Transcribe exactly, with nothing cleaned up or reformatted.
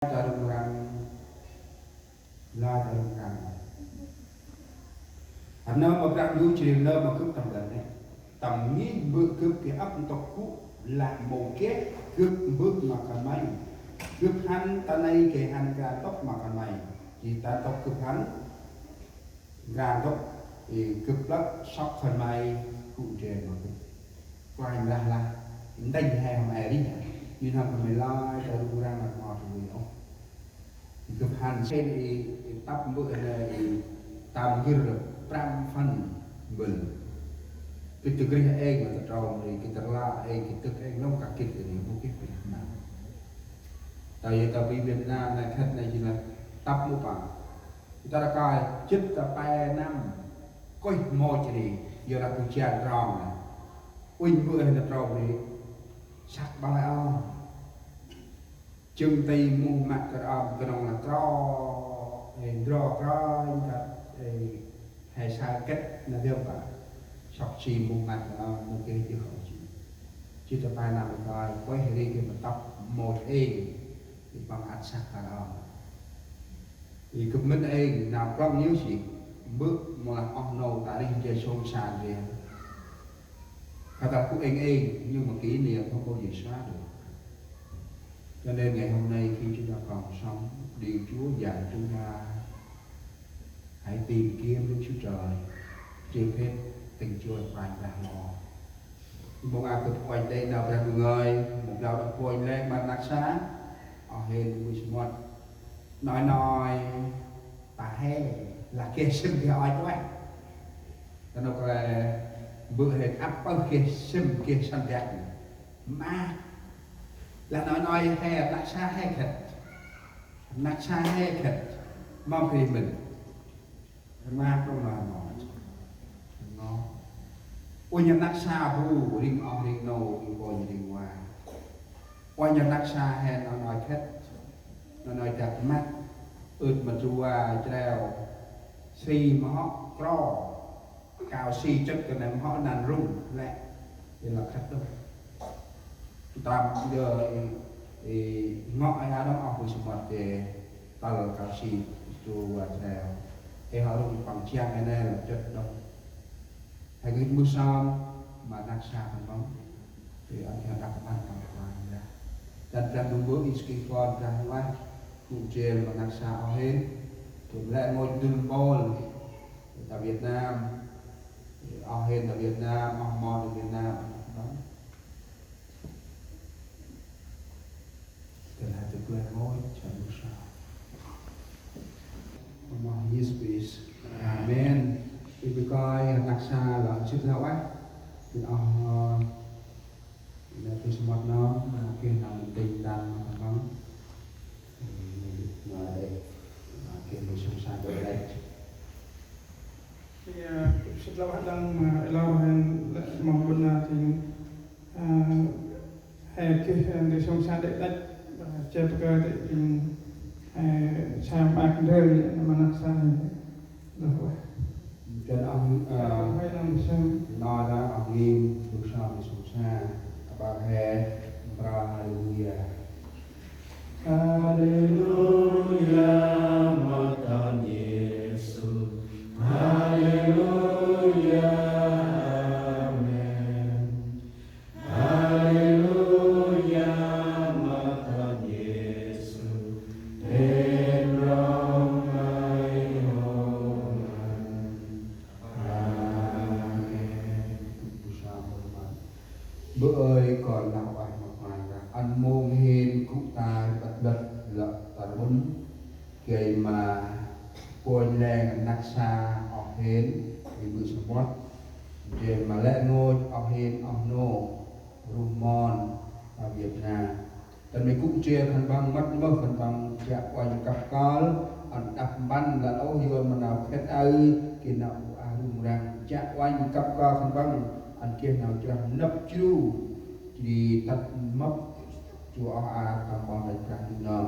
ta rŭng răng, la ta rŭng răng. Hăn nơm ma Brah Ndu jêh ri nơm ma gâp tâm ban nê. Tâm ngih bơ̆ gâp geh ăp ntŭk gŭ lah mâu geh gâp bơ̆ ma khân may. Gâp hăn ta nây geh hăn kra ntŭk ma khân may. Jêh ta ntŭk gâp hăn kra ntŭk, ê, gâp plơ̆ sŏk khân may gŭ ndrel ma gâp. Kôranh lah lah, ntĭnh he hôm e rih hă. Ƀiălah hôm e lai ta rŭng răng lah mâu rŭng răng ôh. Gâp hăn sên ê, ê, tăp mbơ̆ nê, ê, tâm gĭr prăm phân mbơ̆. Gĭr tơkrih êng ma ta trôm ri, gĭr tơrla êng, gĭr tơk êng, nông kah gĭr ri, mâu geh pơnah nau. Ta yê ta ƀi Việt Nam nê khât nê jêh nê tăp mâu păng. Ta rkoi jât ta pe năm. Kôih mâu jêh ri, yor lah gŭ jan trong nê. Uănh mbơ̆ hên ta trôm ri. Săk ƀai ơm. Jâng ti muh măt kơ ơm, knŏng lah kro, ê, ndro kro, ê, kăt, ê, he sa kĕt na dơm ba. Sŏk si muh măt kơ ơm, nơ geh jêh ơm si. Jêh ta pe năm rkoi, kôih ri geh ma tăp mâu êng, ê, păng ăt săk kơ ơm. Ê, gâp mĭn êng, nau klŏng yơh si. Mbơ̆ mâu lah oh nô ta rêh ndrel sông sa ndrel. Khă ta gŭ êng êng, nhưng mà kỷ niệm không bao giờ xóa được. Cho nên ngày hôm nay khi chúng ta còn sống, điều Chúa dạy chúng ta, hãy tìm kiếm Đức Chúa Trời, trước hết tình Chúa Kôranh Brah Ndu. Mông a gâp uănh đê nau Brah Ndu ngơi, mông blao đŏk uănh lĕ ma rnăk sa, oh hên ƀư samƀŭt. Nói nói, ta he, lah geh sĭm geh oach ueh. Ta nôk lĕ mbơ̆ he ăp pơh geh sĭm geh săn dak. Mâu. Lah nói nói he, rnăk sa he khât. Rnăk sa he khât. Mâm kri mĭn. Rmah rŏng lah mâu. Ngo. Uănh rnăk sa bu, ring oh ring nô, ring bôi ring wa. Uănh rnăk sa he nói nói khât. Nói nói dak măt. Ưt ma trua chreo. Si ma hŏ kro. Kao si chât kơ nê ma hŏ năn rŭng lĕ. Ê lah khât đŏng. Tâm yơ, ê, ê, ngŏ ê a đŏng oh ƀư samƀŭt ê, tal kao si, trua chreo. Ê hŏ rŭng păng chiang ê nê lah chât đŏng. He gĭt mbơh sơm, ma rnăk sa khân păng. Ê, ăn he đăp măn păng păng ya. Dăn dăn đŭng bơ̆ ê skih kon Brah Huêng Ueh, gŭ ndrel ma rnăk sa oh hên. Gŭ lĕ ngôch ndŭl mpôl. Ta Việt Nam. Ê, oh hên ta Việt Nam, oh mon ta Việt Nam. Dăn he tơk lĕ ngôch, sa đŭng sa. Mâu Yêsu Krist. Amen. Ê, ƀư kơi rnăk sa lah sĭt lah ueh. Ê, oh, nê ƀư samƀŭt nơm, nê geh nau ntĭnh dăn ma khân păng. Ê, nê, nê, nê geh ƀư sông sa đŏng lĕ. Ê, sĭt lah ueh đăng ma ê lor hên lĕ mâu ƀŭn na tĭng. Ê, he geh, ê, ndơ sông sa đê̆ đăch, ê, chep kơ đê̆ tĭng, ê, sa mă ndơ, ma rnăk sa, đah ueh. Dăn oh, ê, Hoi năm sông. Nói ra oh ngim, ƀư sông, sông sa, abar he, mbra, haleluya. Haleluya, ma ton Yêsu. Haleluya, amen. Haleluya, ma ton Yêsu, hên rŏng may hôm ăn. Amen. Bơ̆ ơi, kon lah ueh ma Kôranh Brah, ăn mông hên gŭ tay ƀât lât lŏ ta ƀŭn. Gay ma Kôranh leng rnăk sa oh hên, ê ƀư samƀŭt. Ndrel ma lĕ ngôch oh hên oh nô, ruh mon, ta Việt Nam. Dăn may gŭ ndrel khân păng mât mơh khân păng chiă uănh kăp kơl, ăn đăp mpăn lăn ôh yor ma nau khât aơ, geh nau ƀư a rŭng răng, chiă uănh kăp kơl khân păng, ăn geh nau chrah nâp jru, jri tât mâp, jru oh a tâm ƀon lĕ Brah Ndu nơm.